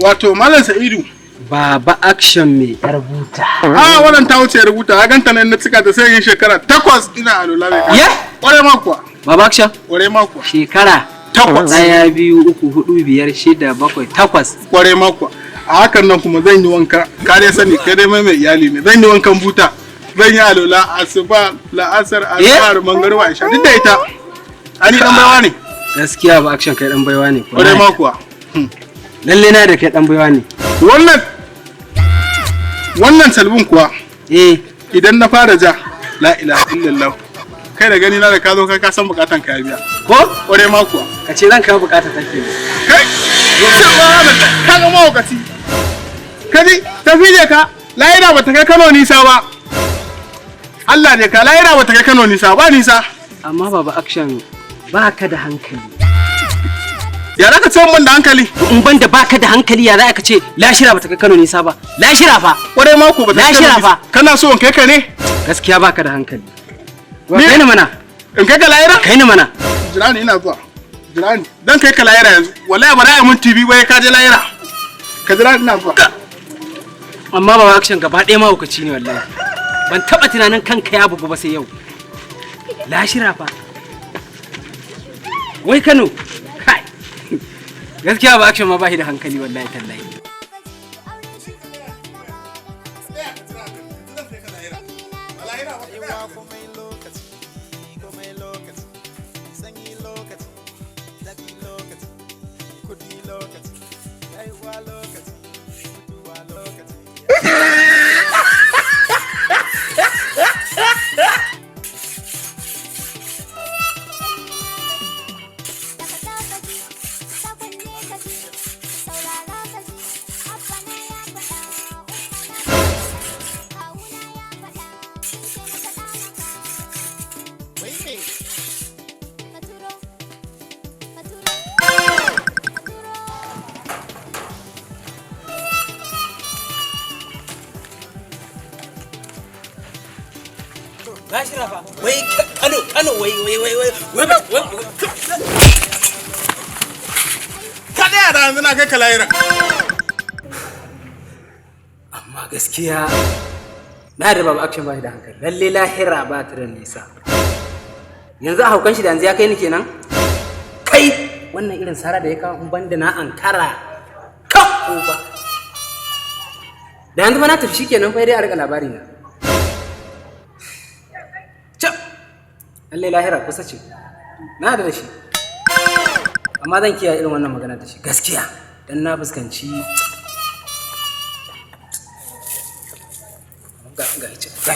Wato Malam Sa'idu. Baba Action mai yar buta. A wannan ta wuce rubuta, a ganta nan na cika ta sai yin shekara 8 ina alula mai. Ye? Kware ma kuwa. Baba Action? Kware ma kuwa. Shekara 8. 1, 2, 3, 4, 5, 6, 7, 8. Kware ma kuwa. A hakan nan kuma zan yi wanka, ka dai sani kai dai mai iyali ne. Zan yi wankan buta. Zan yi alola asuba, la'asar, azhar, mangariba, isha. Duk da ita. Ani dan baiwa ne. Gaskiya Baba Action kai dan baiwa ne. Kware ma kuwa. Lalle na da kai dan baiwa ne. Wannan salbin kuwa. Eh. Idan na fara ja, la ilaha illallah. Kai da gani na da ka zo kai ka san bukatan ka ya biya. Ko? Kware ma kuwa. Ka ce zan kawo bukata take. Kai! Ka ga mahaukaci. Kaji tafi ne ka lahira bata kai Kano nisa ba. Allah ne ka lahira bata kai Kano nisa ba nisa. Amma Baba Action baka da hankali. Ya zaka ce mun da hankali? In ban da baka da hankali ya za ka ce lashira bata kai Kano nisa ba. Lashira fa. Kware ma ko bata kai Kano Lashira nisa. fa. Kana so in kai ka ne? Gaskiya baka da hankali. Ni- Kai ni mana. In kai ka lahira? Kai ni mana. Jira ni ina zuwa. Jira ni. Dan kai ka lahira yanzu. Wallahi ba za a mun TV ba ka je lahira. Ka jira ni ina zuwa. Amma Baba Action gaba ɗaya mahaukaci ne wallahi. Ban taɓa tunanin kanka ya bugu ba sai yau. Lashira fa. Wai Kano. Kai. Gaskiya Baba Action ma ba shi da hankali wallahi tallahi. Komai lokaci, sanyi lokaci, zafi lokaci, kudi lokaci, rayuwa lokaci, mutuwa lokaci. Wai me? Lashira fa. Wai Kano Kano wai wai wai wai wai wai. Ka da yara yanzu na kai ka lahira. Amma gaskiya na da Baba Action ba shi da hankali. Lalle lahira ba ta da nisa. Yanzu a haukan shi da yanzu ya kai ni kenan? Kai wannan irin sara da ya kawo in banda na ankara. Ka ba. Da yanzu ba na tafi shikenan fa dai a rika labari na. Cap. Lalle lahira kusa ce. Na da shi. Amma zan kiyaye irin wannan magana da shi gaskiya dan na fuskanci ga ga ga.